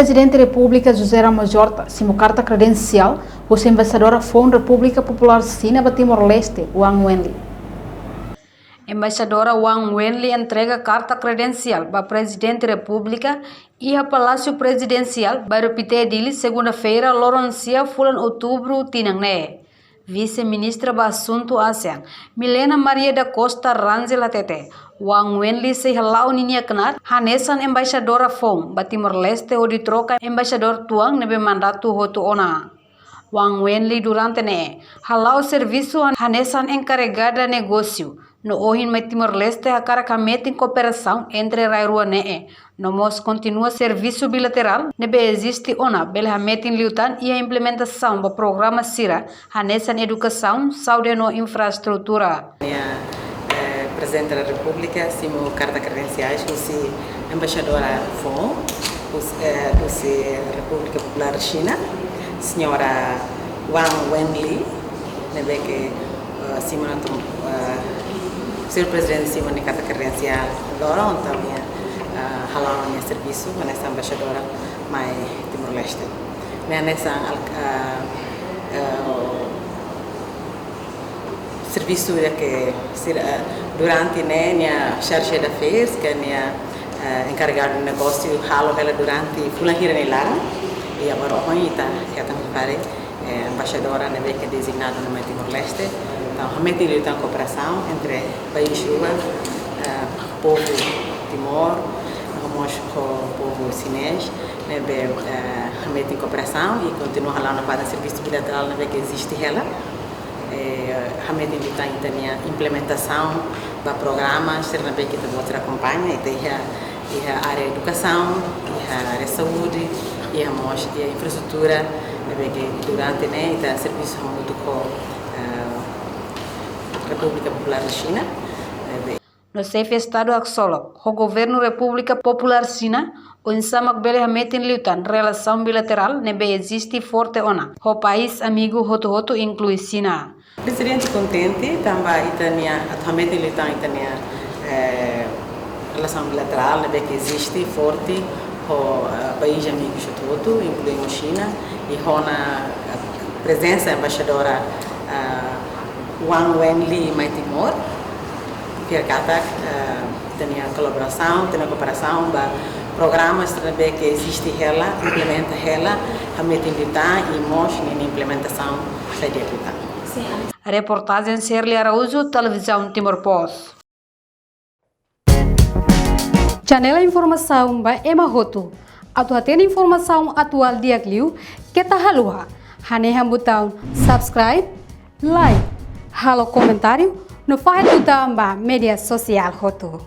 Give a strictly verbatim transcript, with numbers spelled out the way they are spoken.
Prezidente Repúblika José Ramos Horta simu karta kredensiál husi Embaixadora foun Repúblika Populár Xina ba Timor-Leste, Wang Wenli. Embaixadora Wang Wenli entrega karta kredensiál ba Prezidente Repúblika iha Palásiu Prezidensiál, Bairru Pité, Dili, segunda-feira, loron sia fulan Outubru tinan ne'e. Vise-Ministra ba Asuntu ASEAN, Milena Maria da Costa Rangel hatete, Wang Wenli sei hala'o ninia knaar hanesan embaixadora foun ba Timor-Leste hodi troka embaixadór tuan ne'ebé mandatu hotu ona. Wang Wenli durante ne'e hala'o servisu han-, hanesan enkarregada negósiu, no ohin mai Timor-Leste hakarak hametin kooperasaun entre rai rua ne'e, no mós kontinua servisu bilaterál ne'ebé eziste ona bele hametin liután iha implementasaun ba programa sira hanesan edukasaun, saúde no infraestrutura. Nia, eh, Prezidente da Repúblika simu karta kredensiais husi Embaixadora foun, husi, eh, husi Repúblika Populár Xina, Señora Wang Wenli, ne'ebé ke, eh, simu ona, eh, Señór Prezidente simu nia karta kredensiál loron, entaun nia, eh, hala'o nia servisu hanesan embaixadora mai Timor-Leste. Nia hanesan al-, eh, eh, servisu ida ke sira, eh, durante ne'e nia chargé d'affaires, ke nia, eh, enkarregadu negósiu halo hela durante fulan hira nia laran, i agora ohin ita hetan fali, eh, embaixadora ne'ebé ke dezignadu ona mai Timor-Leste. Entaun, hametin liután kooperasaun entre país rua, eh, povu Timor, no mós ho povu xinés, ne'ebé, eh, hametin kooperasaun i kontinua hala'o nafatin servisu bilaterál ne'ebé ke eziste hela. Eh, hametin liután ita-nia implementasaun ba programa sira ne'ebé ke ita-boot sira akompaña, ita iha, iha área edukasaun, iha área saúde, iha mós iha infraestrutura, ne'ebé ke durante ne'e ita servisu hamutuk ho, eh, Repúblika Populár Xina, ne'ebé No Xefe Estadu haksolok ho Governu Repúblika Populár Xina, oinsá mak bele hametin liután relasaun bilaterál ne'ebé eziste forte ona ho país amigu hotu-hotu, inklui Xina. Prezidente kontente tanba ita-nia atu hametin liután ita-nia, eh, relasaun bilaterál ne'ebé ke eziste forte ho, eh, país amigu hotu-hotu, inklui Xina, i ho ona, eh, prezensa embaixadora, eh, Wang Wenli mai Timor, fiar katak, eh, ita-nia kolaborasaun, ita-nia kooperasaun ba programa sira ne'ebé ke eziste hela, implementa hela, hametin liután i mós ninia implementasaun sai di'ak liután. Reportajen Shirley Araújo, Televizaun Timor Post. Channel informasaun ba ema hotu. Atu hatene informasaun atuál di'ak liu, keta haluha hanehan butaun subscribe, like, halo komentáriu, no fahe tutan ba média sosiál hotu.